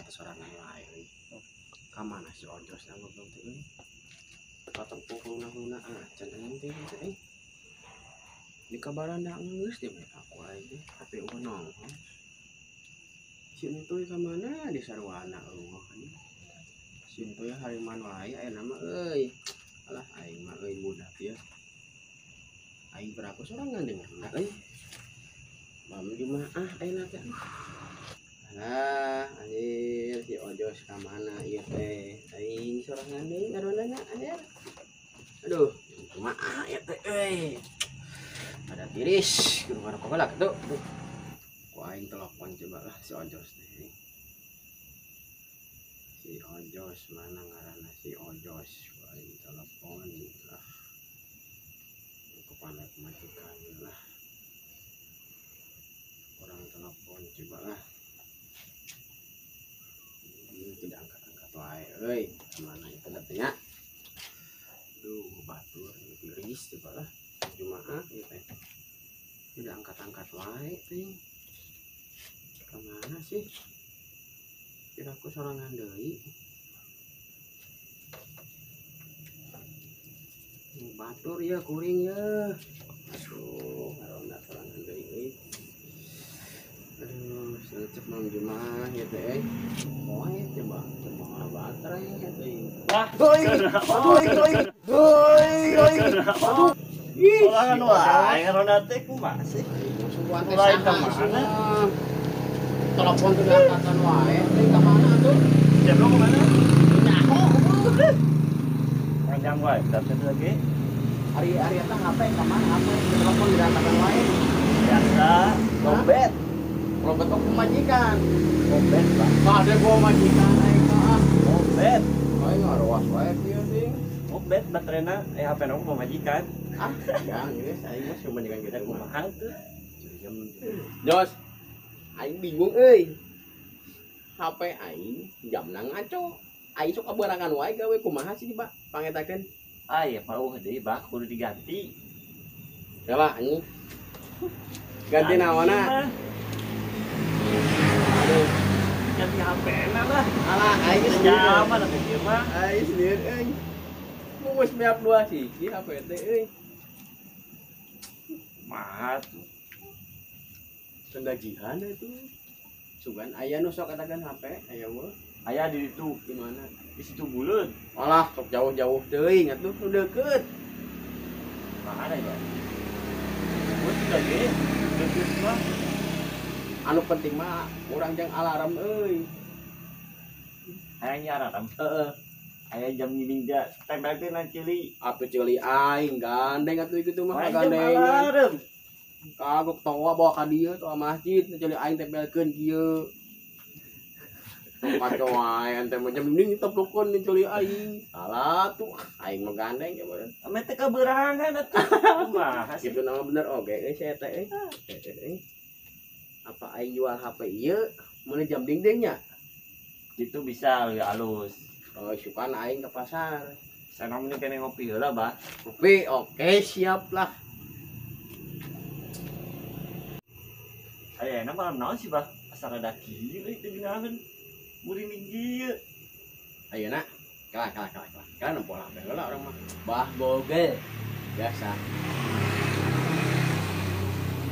Teh sorangan wae euy. Ka mana si Ojos na goblok teh euy? Katempo huluna-huluna acan anjing teh teh euy. Di kabaranda geus di aku aing teh tapi eueuh nongol. Si Entoy ka mana di sarwana eueuh anjing. Si Entoy hariman wae aya nama euy. Alah aing mah euy budak ya. Aing beraku sorangan dengan euy. Malam Jumaah ayeuna teh. Alah, anjir si Ojos ka mana ieu teh? Aing sorangan deui ngarondana anjir. Aduh, kumaha ieu teh euy. Ada tiris, kudu ngarokok heula kitu. Ku aing telepon coba lah si Ojos teh. Si Ojos mana ngaranna si Ojos? Ku aing telepon lah. Kepala majikan lah. Orang telepon coba lah. Ini tidak angkat-angkat wae euy. Kemana itu datanya? Duh, batur tiris coba lah. Jumaah ieu teh. Tidak angkat-angkat wae teh. Kemana sih? Kira aku sorangan deui. Batur ya kuring ya. Aduh, ngaronda sorangan deui euy. Aduh, cek malam Jumaah ya teh. Poe coba coba baterai ya teh. Wah, oi, oi, oi, oi. Ih, sorangan wae ngaronda teh kumaha sih? Mulai ka mana? Telepon tuh diangkatan wae, teh ka mana tuh? Jam lo kemana? Nyaho. Panjang wae, daftar lagi. Hari-hari eta HP ka mana HP? Telepon diangkatan wae. Biasa, dompet. Dompet kok majikan. Dompet, Pak. Kade gua majikan aing mah. Dompet. Aing ngaroas wae kieu ding. Dompet baterena HP na aku majikan. Ah, jangan geus aing mah cuma majikan gitu kumaha tuh. Jos. Aing bingung euy. HP aing jamna ngaco. Aing sok kabarangan wae gawe kumaha sih Pak? Pangetakeun. Ah ya pauh deui bah kudu diganti. Yalah anjing. Ganti naonna? Aduh, ganti HP na lah. Alah aing geus nyaman atuh ieu mah. Aing sieun euy. Geus miap dua siki HP teh euy. Kumaha tuh? Pendagihan itu. Sugan aya nu sok katakan HP aya mah. Aya di ditu. Di mana? Di situ buleun. Alah, sok jauh-jauh teuing atuh nu deukeut. Mana ya? Geus lagi. Deukeut mah. Anu penting mah urang jang alarm euy. Hayang alarm. Heeh. Aya jam gini ja tempelkeun na ceuli. Atuh ceuli aing gandeng atuh kitu mah gandengan. Alarm. Kagok toa bawa ka dieu toa masjid ceuli aing tempelkeun kieu. Kacau wae ente mah jam ini teplukeun ceuli aing. Salah tuh aing mah gandeng ya meureun. Ame teh kaberangan atuh. Kumaha sih? Kitu nama bener oge euy si eta euy. Apa aing jual HP ieu meuli jam dingdingnya? Itu bisa leuwih alus. Oh, sukan aing ke pasar. Sana mending kene ngopi heula, Bah. Ngopi, oke, siap lah. Ayeuna malam naon sih, Bah? Asa rada kieu euy teu geunaheun. Muring kieu. Ayeuna kalah kalah kalah kalah. Kalah nempo HP heula urang mah. Bah Google. Biasa.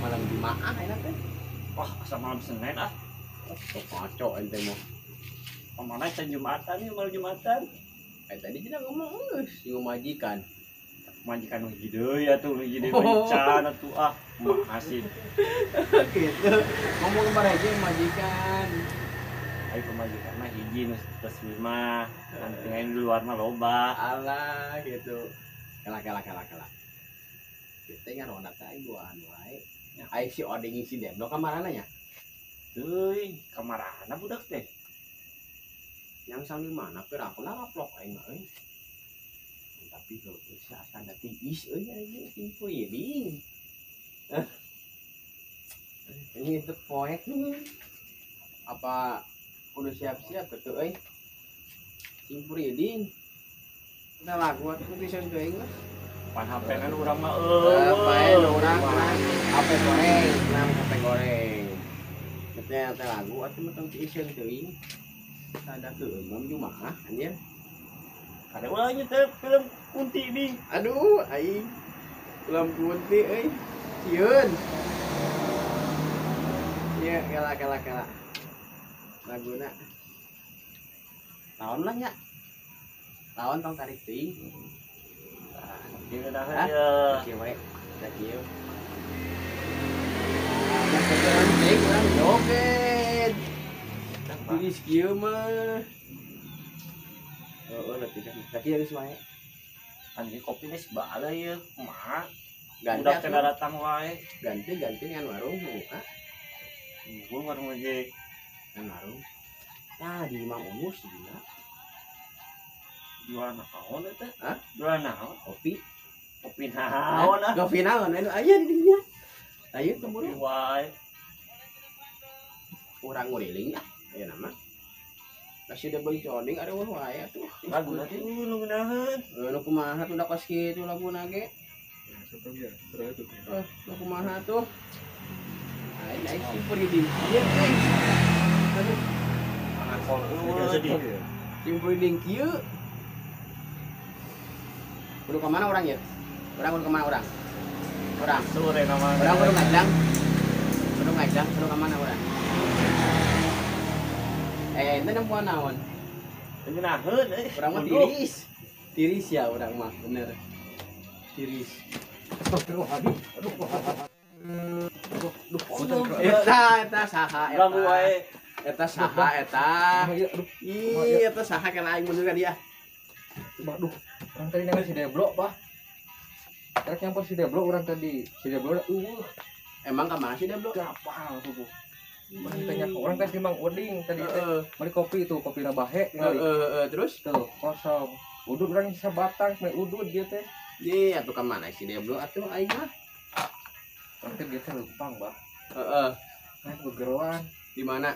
Malam Jumaah ayeuna teh. Wah, asa malam Senin ah. Sok ngaco ente mah. Pamana can Jumatan nih, malam Jumatan. Tadi cenah ngomong geus sing majikan. Majikan nu hiji deui atuh, nu hiji deui bencana atuh ah. Makasih. Gitu. Ngomong kemarin aja majikan. Ai pemajikan mah hiji nu resmi mah, anu di luar mah loba. Alah gitu. Kalah kalah kalah kalah. Kita ngaronda teh aing duaan wae. Ai si Oding si Demblok ka marana nya? Teuing, ka marana budak teh? Yang sang di mana pira aku naraplok aing mah euy. Tapi heueuh asa da tiis euy anjing sing puyeding. Ini teh poek apa udah siap-siap gitu euy. Sing puyeding. Udah lagu atuh pisan teuing lah. Pan HP kan urang mah euy. Pan urang mah HP goreng, nah HP goreng. Teh lagu atuh mah tong tiiseun teuing. Ada keumum Jumaah anjir. Ada ulah nyetel film Kunti bi. Aduh, aing. Film Kunti euy. Sieun. Ieu kela kela kela. Laguna. Naon lah nya? Naon tong tarik teuing. Tah, kieu dah ya. Kieu wae. Da kieu. Nah, urang joget. Tiris kieu mah. Heeh, leutik kan. Da kieu geus wae. Anjir kopi geus bae ieu. Kumaha? Ganti udah kena datang wae. Ganti-ganti ngan warung buka. Unggul warung aja. Ngan warung. Tah di Mang Unus gila. Jualan naon eta? Hah? Jualan naon? Kopi. Kopi naon ah? Kopi naon anu aya di dinya. Ayo keburu wae. Urang nguriling ah aya nama. Kasih da beli coding ada wae atuh. Laguna teh nu ngeunaheun. Nu kumaha tuh da kos kitu laguna ge. Nu kumaha tuh? Aing aing sih periding kieu euy. Aduh. Sing periding kieu. Kudu ka mana urang ya? Urang kudu ka mana urang? Urang sore nama. Urang kudu ngajang. Kudu ngajang, kudu ka mana urang? Ente nempuan naon? Ngeunaheun euy. Urang mah tiris. Tiris ya urang mah, bener. Tiris. Astagfirullahaladzim. Aduh. Aduh. Eta eta saha eta. Ganggu wae. Eta saha eta. Ih, eta saha kana aing mundur ka dia. Aduh, orang tadi nengok si Deblok, Pak. Rek nyamper si Deblok orang tadi. Si Deblok eueuh. Emang ka mana si Deblok? Gapal tuh. Orang tanya ke orang teh si Mang Oding tadi teh. Beli kopi tuh, kopi bahe ningali. Heeh, terus tuh kosong. Udud urang sabatang meh udud dia teh. Ye, atuh ka mana si Deblok atuh aing mah. Orang teh dia teh leumpang, Bah. Heeh. Naik begeroan. Di mana?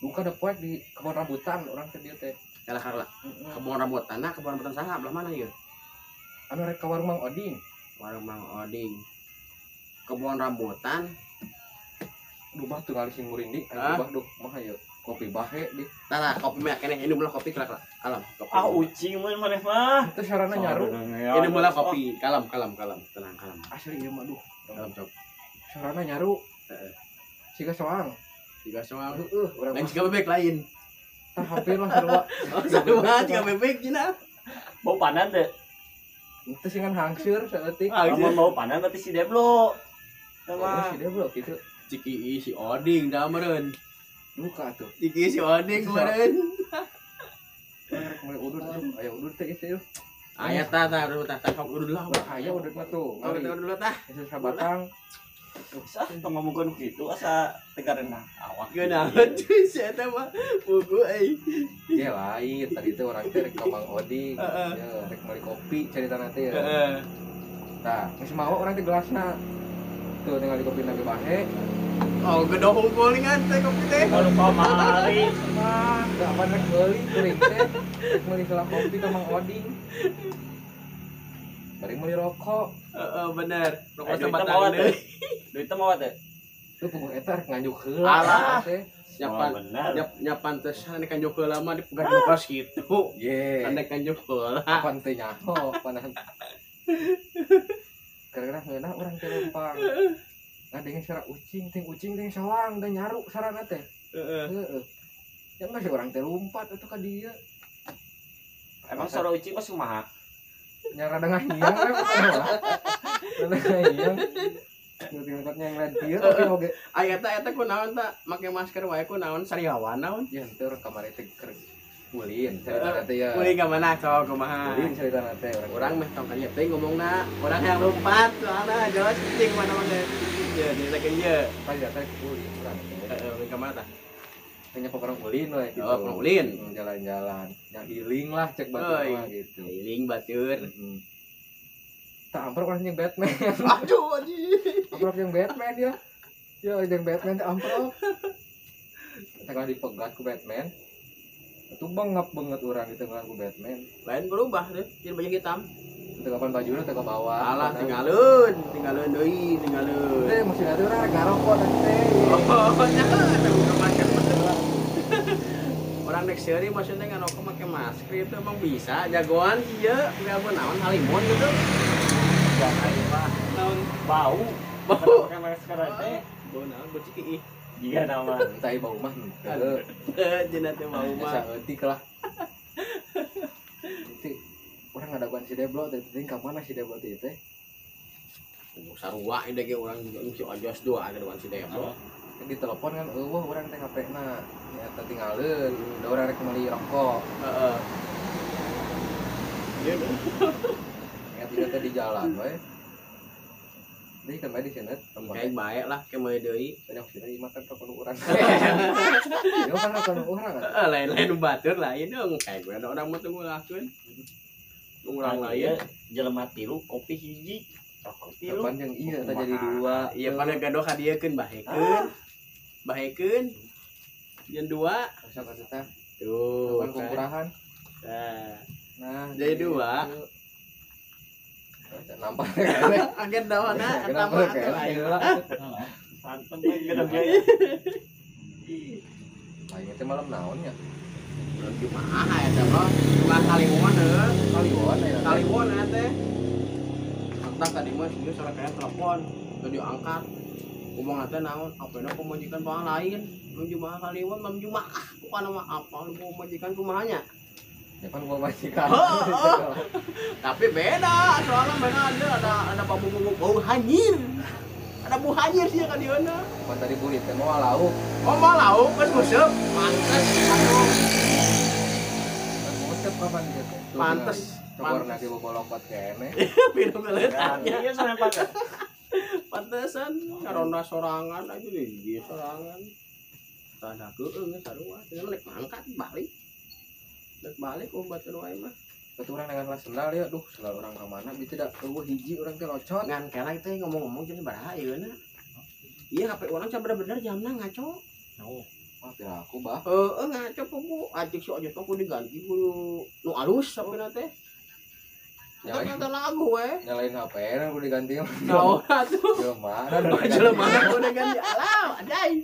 Buka ada poek di kebun rambutan orang teh dia teh. Kalah kalah. Kebun rambutan, nah kebun rambutan saha belah mana ieu? Anu rek ka warung Mang Oding. Warung Mang Oding. Kebun rambutan. Duh bah tuh kali sing murinding, aing bah duh mah ieu kopi bahe di. Tah tah kopi mah keneh ini meulah kopi kelak kalem kopi. Ah ucing mun maneh mah. Itu sarana nyaru. Ini meulah kopi, kalem kalem kalem, tenang kalem. Asli ieu mah duh. Kalem sok. Sarana nyaru. Heeh. Siga soang. Siga soang. Heeh, urang lain siga bebek lain. Tah hampir lah sarua. Oh, sarua siga bebek cenah. Bau panan teh. Itu sih kan hangseur saeutik. Lamun bau panan berarti si Deblok. Sama si Deblok gitu. Ciki si Oding dah meureun. Duka tuh. Ciki si Oding meureun. Mulai udud aduh, aya udud teh itu. Aya tah tah tah tah sok udud lah. Aya udud mah tuh. Udud dulu tah. Geus sabatang. Sah tong ngomongkeun kitu asa tegareunah awak. Geunaheun cuy si eta mah pugu euy. Ye lain tadi teh urang teh rek ka Mang Oding. Ya rek meuli kopi caritana teh ya. Heeh. Tah, geus mawa urang teh gelasna. Tuh tinggal di kopi lagi bahe. Oh, gedoh unggul ngan teh kopi teh. Kalau kamari mah da apa rek meuli kuring teh. Rek meuli salah kopi ka Mang Oding. Bari meuli rokok. Heeh, bener. Rokok sabatang deui. Duitnya mawa teh. Lu puguh eta rek nganjuk heula. Alah. Teh. Nyapan nyapan tesan kanjuk heula mah dipegang kos kitu. Ye. Anda kanjuk heula. Kapan teh nyaho panahan. Karena ngeunah urang teh lempang. Ngadengin sara ucing teh sawang da nyaru sarana teh. Heeh. Heeh. Ya enggak sih urang teh lompat atuh ka dieu. Emang sara ucing mah kumaha? Nya rada ngahiang we pokona mah. Rada ngahiang. Tingkatnya yang lain kieu tapi oge. Aya eta eta kunaon ta make masker wae kunaon sariawan naon? Ya henteu urang kamari teh keur ulin caritana teh ya. Ulin ka mana sok kumaha? Ulin caritana teh urang meh tong kadieu teh ngomongna urang yang lompat soalna jelas cing mana mah teh. Ye disakeun ye. Tadi teh ulin urang teh. Heeh, ulin ka mana tah? Tanya pokoknya ulin we gitu. Oh, pokoknya ulin. Jalan-jalan. Ya healing lah cek batur mah gitu. Healing batur. Heeh. Tak amprok orang yang Batman. Aduh anjing. Amprok yang Batman ya. Ya yang Batman teh amprok. Tengah dipegat ku Batman. Itu bengap banget orang di tengah ku Batman. Lain berubah deh, jadi baju hitam. Teu kapan bajuna teu kabawa. Alah tinggalun, tinggalun deui, tinggalun. Teh mesti atuh urang ngarokok tadi teh. Oh, nya teu buka masker. Urang nek seuri maksudnya ngarokok make masker itu emang bisa jagoan sih ya, enggak naon halimon gitu. Jangan mah Naon bau. Bau. Pakai masker teh. Bau naon bau ciki ih. Jika nama. Entah bau mah henteu. Cenah teh bau mah. Saeutik lah. Nanti urang ngadaguan si Deblo teh teuing ka mana si Deblo teh teh. Sarua ieu ge urang si Ojos dua ada si Deblo. Di telepon kan eueuh urang teh HP-na nya tinggalin, da urang rek meuli rokok. Heeh. Ieu ingat teh di jalan we. Deui kan bae di sini kayak bae lah ke meuli deui. Tadi maksudnya ieu makan rokok nu urang. Ieu kan rokok nu urang atuh. Lain-lain batur lain dong kayak gue ada orang mah teu ngulahkeun. Urang lain jelema tilu kopi hiji. Rokok tilu. Kapan jeung ieu teh jadi dua. Iya pan gadoh ka diekeun bahekeun. Bahekeun. Jeung dua. Sok atuh teh. Tuh. Kapan kumpurahan? Nah. Nah, jadi dua. Nampak kayaknya. Kaget dawana eta mah atuh aing. Santen teh gede biaya. Aing teh malam naon nya? Malam Jumaah eta mah. Jumaah Kaliwon heuh. Kaliwon ya. Kaliwon eta teh. Entah tadi mah sieun sore kaya telepon, teu diangkat. Ngomong teh naon? Apena pamajikan pang lain. Malam Jumaah Kaliwon, malam Jumaah bukan mah apa lu pamajikan kumaha nya? Ya kan gua majikan. Tapi beda, soalnya mana ada bau hanyir. Ada bau hanyir sih kan di mana. Pan tadi burit teh moal lauk. Oh, moal lauk geus nguseup. Pantes atuh. Nguseup kapan ieu teh? Pantes. Cokor nasi bobolokot keneh. Minum leutan. Iya sampe pantes. Pantesan karonda sorangan aja di sorangan. Tanda keueung sarua, teh nek mangkat balik. Dek balik obat wae mah. Batu urang dengan kelas sendal ya, duh sendal urang ka mana bieu tidak eueuh hiji urang teh locot. Ngan kela teh ngomong-ngomong jadi baraha ieuna. Ieu HP urang can bener-bener jamna ngaco. Oh, mah pira aku bah. Heeh ngaco pugu acik si ojek aku diganti kudu nu alus sapina teh. Nyalain lagu we. Nyalain HP na kudu diganti. Naon atuh? Jelema jelema kudu diganti. Alah, ajay.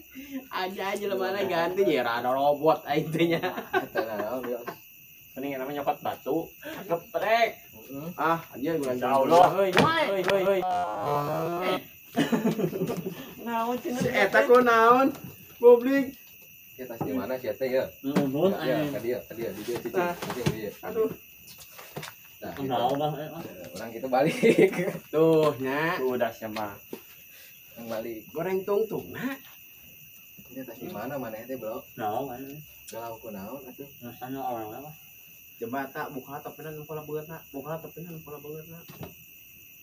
Ajay jelema ganti nya rada robot aing teh nya. Eta naon ya. Mending namanya nyokot batu, geprek. Ah, aja gua insyaallah. Heuy, heuy, heuy. Naon cenah? Si eta ku naon? Publik. Ya tas di mana sih teh ya? Nuhun ya, ka dieu, ka dieu, di dieu cicing, cicing di dieu. Aduh. Nah, naon lah orang kita balik. Tuh nya. Udah siapa? Yang balik. Goreng tungtung na. Ini tas di mana maneh teh, Bro? Naon aneh. Galau ku naon atuh? Anu orang apa? Jembata buka topinan pola beungeutna, buka topinan pola beungeutna.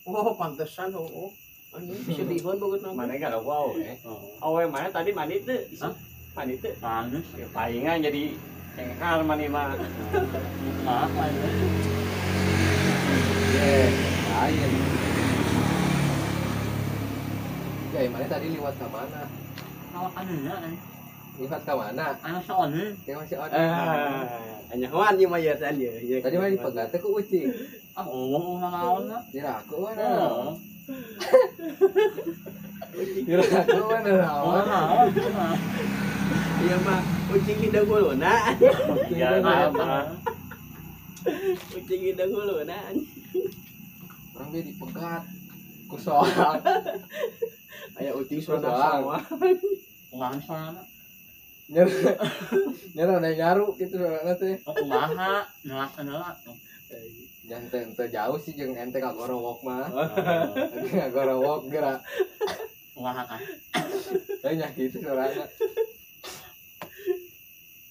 Oh, pantesan oh. Anjing sediheun beungeutna. Mana galau wow eh. Awe mana tadi mandi teu? Hah? Mandi teu? Mandi. Ya palingan jadi cenghar mandi mah. Maaf anjing. Ye, lain. Ya, mana tadi liwat ka mana? Awak anunya eh. Liwat ka mana? Anu soalnya. Kayak masih on. Ah, anyahoan ieu mah ya tadi ieu. Tadi mah dipegat teh ku ucing. Ah, ngomong naon na? Kira aku mah naon. Kira aku mah naon. Iya mah ucing hideung huluna. Iya mah. Ucing hideung huluna. Orang dia dipegat ku soang. Aya ucing soang. Kumaha soangna? Nyara ada nyaru gitu soalnya teh. Oh, kumaha? Nyelak-nyelak. Jangan ente jauh sih jeung ente ka gorowok mah. Tapi ka gorowok geura. Kumaha kan? Nya gitu soalnya.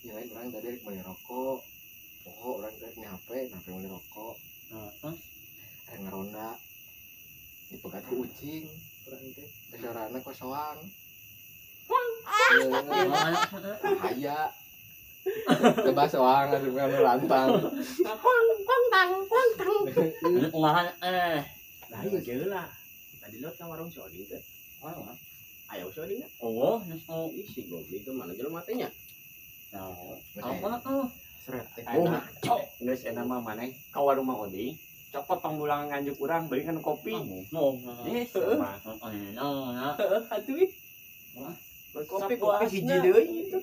Ya lain orang tadi rek meuli rokok. Oh, orang tadi rek HP, HP meuli rokok. Heeh. Aya ngaronda. Dipegat ku ucing urang teh. Sorana ku soang. Bahaya. Coba soang asup ka lantang. Kong kong tang kong tang. Kumaha eh. Lah ieu geula. Tadi lo ka warung si Oding teh. Wah. Aya si Oding Oh, geus ih si goblok itu mana jelema teh nya? Nah, apa tuh? Seret teh. Oh, ngaco. Geus eta mah maneh ka warung Mang Oding. Copot pangbulangan nganjuk urang belikan kopi. Oh, Yes, heeh. Heeh, atuh ih. Kopi kopi hiji deui itu.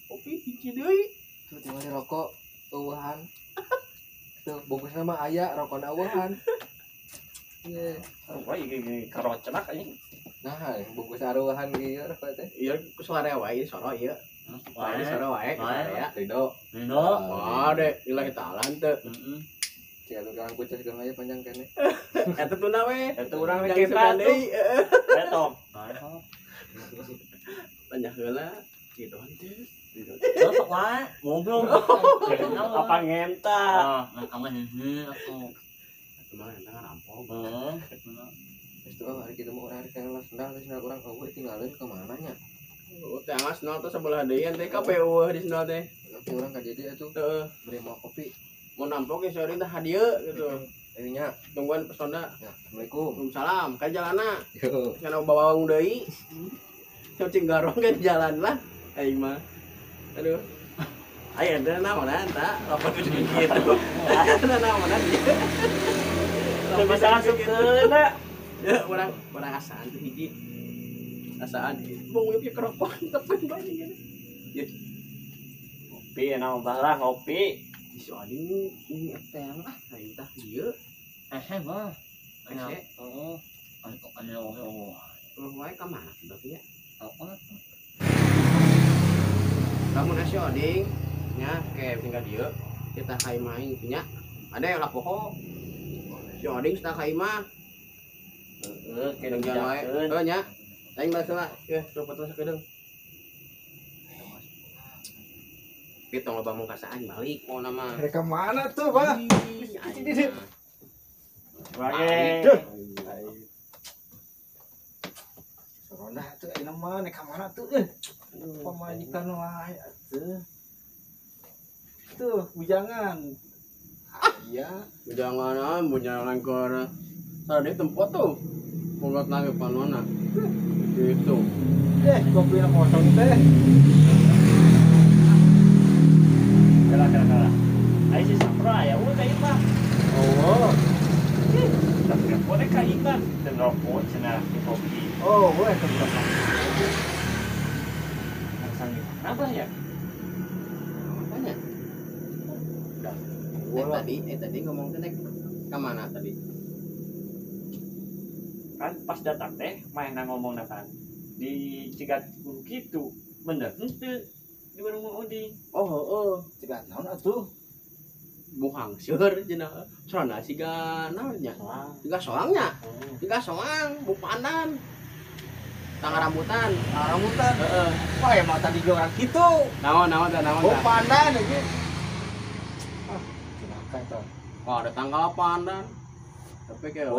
Kopi hiji deui. Tuh tinggal rokok eueuhan. Tuh bungkusna mah aya rokona eueuhan. Ieu. Wah, ieu karocenak anjing. Nah, bungkus aruhan kieu rokok teh. Iya, ku suara wae soro ieu. Wae soro wae ku ya. Ridho. Ridho. Oh, deh, lillahi ta'ala henteu. Heeh. Cik atuh kang kucas geung aya panjang keneh. Eta tuna we. Eta urang we kita tuh. Heeh. Tong. Tanya heula gitu henteu. Sok wae, ngobrol. Apa ngenta? Ah, aman heuh atuh. Atuh mah ngenta rampok. Heeh. Geus tuh hari kitu mah urang rek sendal sendal urang eueuh tinggalin ka mana nya? Oh, teh amas sendal teh sebelah deui teh kape eueuh di sendal teh. Tapi urang ka jadi atuh. Heeh. Beri mau kopi. Mau nampok ya sore teh hadieu gitu. Ayo nya, tungguan pesona. Ya, Assalamualaikum. Waalaikumsalam. Ka jalanna. Yo. Kana bawang deui. Cing garong ke jalan lah. Aing mah. Aduh. Ayo ada naon eta? Lapor kudu kitu. Ada naon ieu? Teu bisa asupkeun da. Ya urang asaan teh hiji. Asaan bung ieu kerokok tepen bae gini. Ye. Ngopi naon bah lah ngopi. Di soalin ini teh lah aing tah ieu. Eh mah. Heeh. Heeh. Anu Eueuh wae ka mana berarti nya? Apa? Lamun asi oding nya ke tinggal dieu kita ka imah aing nya. Ada yang lapoho. Si oding satah ka imah. Heeh, keun wae. Heuh nya. Aing balik heula. Yeuh, lompat sakedeung. Kita loba mung kasaan balik pokona mah. Mereka mana tuh, Pak? Wae. Soronda tuh ayeuna mah nek ka mana tuh euy. Pamajikan wae atuh. Tuh, bujangan. Iya, bujangan, bujangan keur. Tadi tempat tuh. Pogot lagi panona. Gitu. Eh, kopi kosong teh. Kalah. Ayo si Sapra ya, udah ieu mah. Oh. Tapi boneka ikan dan rokok cenah di kopi. Oh, we tetep. Langsung kenapa ya? Makanya. Tadi ngomong teh ka mana tadi? Kan pas datang teh main ngomong kan di cegat kitu. Bener henteu di warung Oding. Oh, heeh. Cegat naon atuh? Buhang seur cenah. Sorana siga naon nya? Siga soangnya. Siga soang, bupanan. Tangga rambutan. Rambutan. Heeh. Wah, emang tadi ge orang kitu. Naon tah naon tah. Bupanan ieu. Ah, cilaka eta. Wah, ada tanggal pandan. Tapi kayak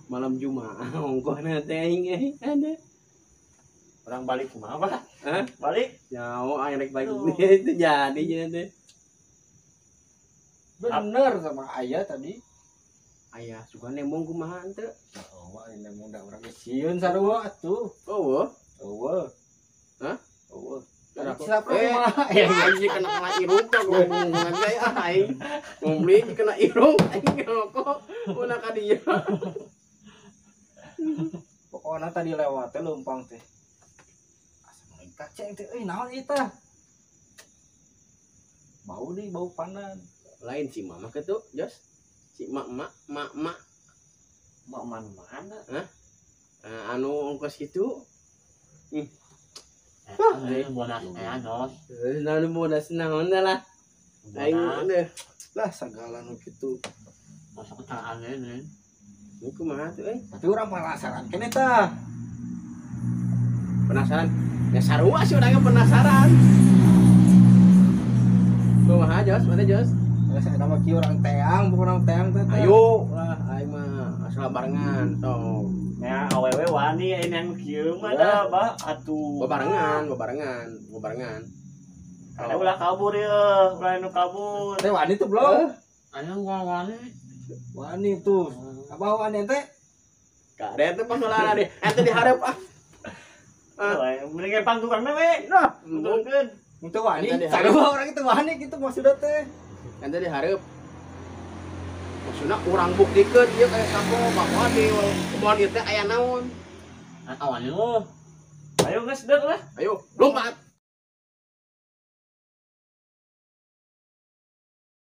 malam Jumat ongkohna teh aing ada. Orang balik kumaha, Pak? Hah? Balik? Nyawa aing rek balik itu jadi nya teh. Bener sama ayah tadi. Ayah suka nembong kumaha henteu? Oh, aing nembong da urang ge sieun sarua atuh. Eueuh. Eueuh. Hah? Eueuh. Anjing kena irung teh ngomong ge ah aing. Ngomong kena irung aing ngerokok una ka dieu. Pokona tadi lewat teh leumpang teh. Kaceng teh euy naon ieu tah? Bau deui bau pandan. Lain si mama kitu, Jos. Si mak mak mak mak mak mana? Hah? Anu ongkos kitu. Wah, bonas aya Jos. Naon bonas naon lah. Aing deh. Lah sagala nu kitu. Masuk ke aneh nih. Ini kumaha tuh euy? Tapi urang penasaran keneh tah. Penasaran? Ya sarua sih orangnya penasaran. Kumaha Jos? Mana Jos? Saya nama kieu orang teang, bukan orang teang teh. Ayo lah aing mah asal barengan tong. Ya awewe wani aing yang kieu mah da bah atuh. Babarengan. Ada ulah kabur ya, ulah nu kabur. Teh wani tuh belum? Aya gua wani. Wani tuh. Apa wani ente? Kade teh pasolara deh. Ente dihareup ah. Mendingan pang tukangna we. Nah, turunkeun. Teu wani. Sarua urang itu wani kitu maksudna teh. Ente dihareup. Maksudna urang buktikeun ieu kayak sapo bahwa di kebon ieu teh aya naon. Wani lu. Ayo geus deuk lah. Ayo, lompat.